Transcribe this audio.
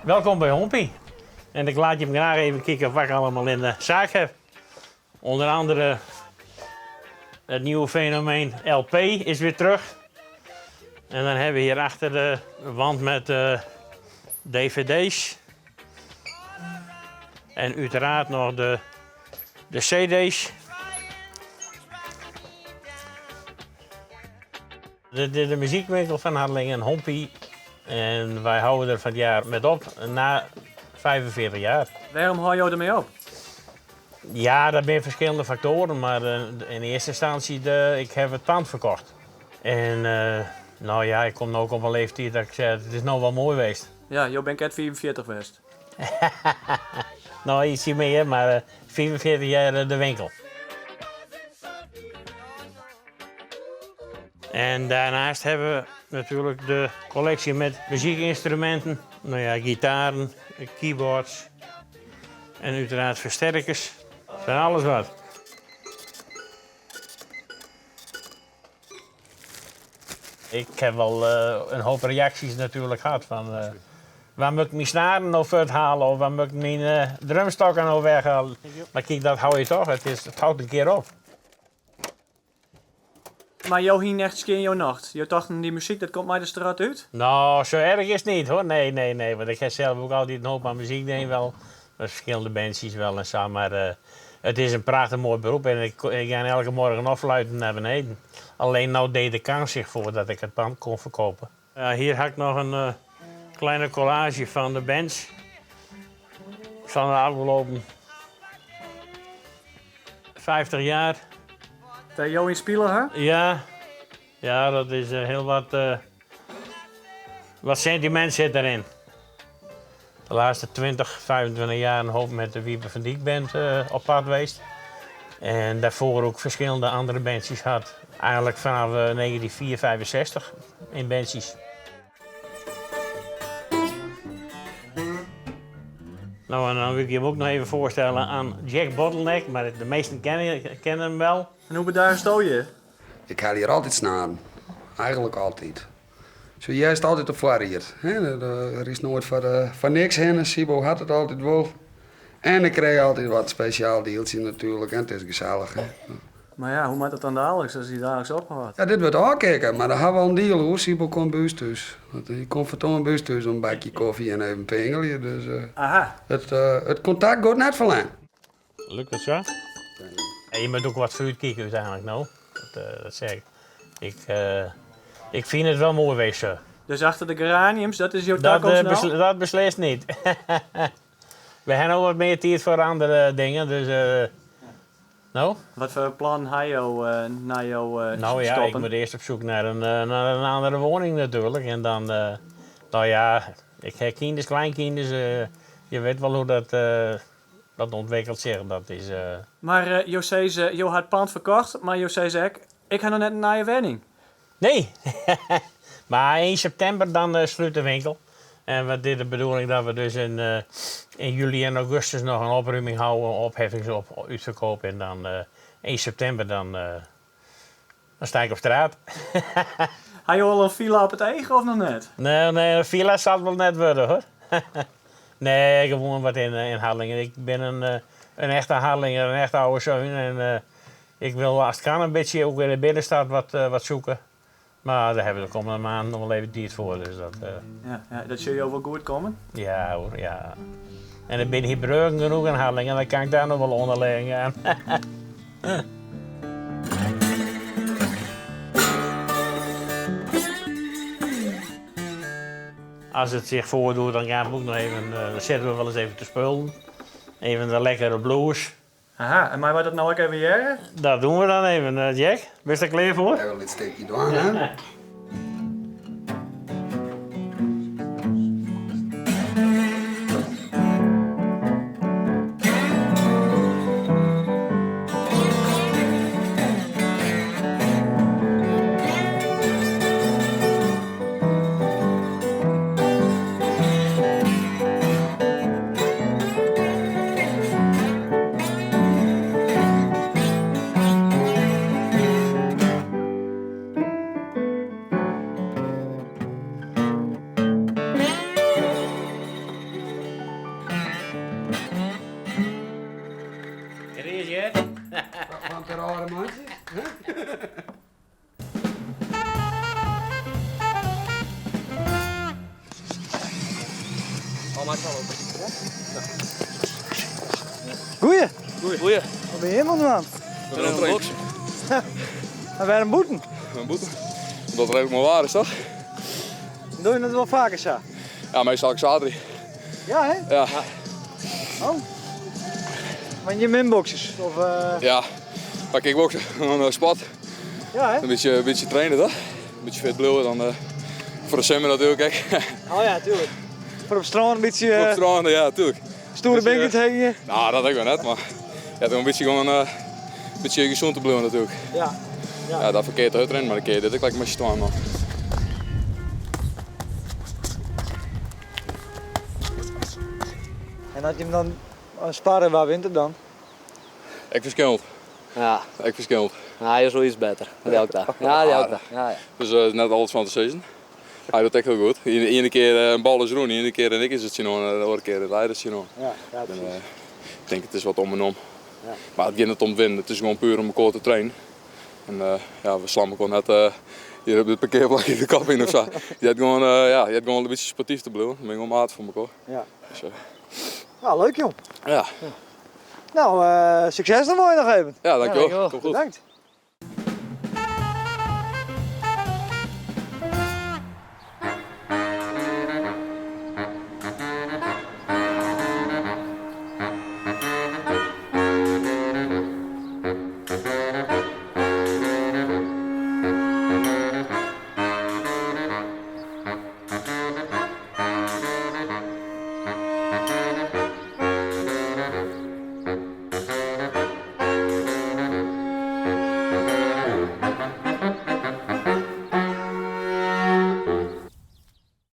Welkom by Hompie. En ik laat jim graach even kijken wat ik allemaal in de zaak heb. Onder andere het nieuwe fenomeen LP is weer terug. En dan hebben we hier achter de wand met dvd's. En uiteraard nog de cd's. Dit is de muziekwinkel van Harlingen, Hompie. En wij houden er van het jaar met op, na 45 jaar. Waarom hou je ermee op? Ja, dat zijn verschillende factoren, maar in eerste instantie, ik heb het pand verkocht. En nou ja, ik kom nu ook op een leeftijd dat ik zeg, het is nou wel mooi geweest. Ja, je bent net 45 geweest. Nou, ietsje meer, maar 45 jaar de winkel. En daarnaast hebben we natuurlijk de collectie met muziekinstrumenten. Nou ja, gitaren, keyboards en uiteraard versterkers. Van alles wat. Ik heb wel een hoop reacties natuurlijk gehad van waar moet ik mijn snaren nou uithalen of waar moet ik mijn drumstokken nou weghalen. Maar kijk, dat hou je toch, het houdt een keer op. Maar jou hing echt skin jouw nacht. Je dacht, die muziek, dat komt mij de straat uit? Nou, zo erg is het niet hoor. Nee, nee, nee. Want ik heb zelf ook altijd een hoop aan muziek deed wel. Met verschillende bandjes wel en zo. Maar het is een prachtig mooi beroep en ik ga elke morgen afluiten naar beneden. Alleen nou deed de kans zich voor dat ik het pand kon verkopen. Hier had ik nog een kleine collage van de bands van de afgelopen 50 jaar. Bij jou in spelen, hè? Ja, ja, dat is heel wat sentiment zit erin. De laatste 20, 25 jaar een hoop met de Wiebe van Dijk Band op pad geweest. En daarvoor ook verschillende andere bandjes gehad. Eigenlijk vanaf 1964 in bandjes. En dan wil ik je hem ook nog even voorstellen aan Jack Bottleneck, maar de meesten kennen hem wel. En hoe beduid sto je? Ik haal hier altijd snaren. Eigenlijk altijd. Zo juist altijd op voor hier. Hè? Er is nooit voor niks heen. Sibo had het altijd wel. En ik kreeg altijd wat speciaal deeltje natuurlijk. En het is gezellig. Hè? Maar ja, hoe moet dat dan dadelijks als hij dadelijks ophoudt? Ja, dit wordt ook kijken, maar daar hebben we al een deal hoor. Sibo komt bij ons thuis. Want hij komt verdomme bij ons thuis om een bakje koffie en even pingelen. Dus het contact gaat net verlang. Lukt dat zo? En je moet ook wat vooruit kijken uiteindelijk nou. Dat zeg ik. Ik vind het wel mooi geweest zo. Dus achter de geraniums, dat is jouw Dat toekomst nou? beslist niet. We hebben nog wat meer tijd voor andere dingen, dus nou? Wat voor plan heb je na jouw Nou ja, ik stoppen? moet eerst op zoek naar een andere woning natuurlijk. En dan, nou ja, ik heb kinders, kleinkinders. Je weet wel hoe dat ontwikkelt zich. Dat is. Maar José zei, je had het pand verkocht, maar José zei, ik ga nog net naar je woning. Nee, maar 1 september dan sluit de winkel. En wat dit de bedoeling dat we dus in juli en augustus nog een opruiming houden, opheffings op uitverkoop. En dan 1 september dan sta ik op straat. Had je al een villa op het eigen of nog net? Nee, nee, een villa zal het wel net worden hoor. Nee, ik woon wat in Harlingen. Ik ben een echte Harlinger, een echte oude zoon. En ik wil als het kan een beetje ook in de binnenstad wat zoeken. Maar daar hebben we de komende maanden nog wel even tijd voor. Dus dat. Ja, ja, dat zul je ook wel goed komen? Ja hoor, ja. En er zijn hier bruggen genoeg in Harlingen, dan kan ik daar nog wel onder liggen. Als het zich voordoet, dan gaan we ook nog even, dan zetten we wel eens even te spullen. Even de lekkere blues. Aha, en maar wat dat nou ook even jaren? Dat doen we dan even, Jack. Ben je er klaar voor? Ja, wel een steekje door, hè? pear âlde mantsjes. Goeie. Goeie. Wat bin je helemaal dwaan? We binne oan it boksen. En wêrom bûten? Wêrom bûten? Omdat it even moai waar is, toch? Doe je dat wol faker sa? Ja, meastal ek saterdei. Ja, hè? Ja. Oh. Want je minboxers? Of, uh... Ja, maar kickboksen, gewoon een sport. Ja, hè? Een beetje trainen, toch? Een beetje fit blijven, dan voor de zomer natuurlijk. Hè. Oh ja, tuurlijk. Voor op strand een beetje... Voor op strand, ja, tuurlijk. Stoere Beetje, beentjes heen. Nou, dat ik wel net, maar ja, toch een beetje gewoon een beetje gezond te blijven natuurlijk. Ja. Ja, ja dat verkeerd uitrennen, maar dan kun je dit ook lekker met je twaan, man. En had je hem dan sparren, waar wint het dan? Ik verschilt. Ja. Ik verschilt. Nou, hij is wel iets beter. Dat elk dag. Ja, die elk dag. Ja, ja. Dus net alles van de season. Hij doet echt heel goed. De ene keer een bal is roen, de ene keer en ik is het zien, en de andere keer het leider zien. Ja, ja, En, precies. ik denk het is wat om en om. Ja. Maar het gaat niet om winnen, het is gewoon puur om elkaar te trainen. En ja, we slaan elkaar net hier op het parkeerplak in de kop in of zo. Je hebt gewoon, ja, je hebt gewoon een beetje sportief te blijven. Dan ben je gewoon maat voor elkaar. Ja. Dus, Nou, leuk jong. Ja. Nou, succes dan mooi nog even. Ja, dankjewel. Ja, dankjewel. Komt goed. Bedankt.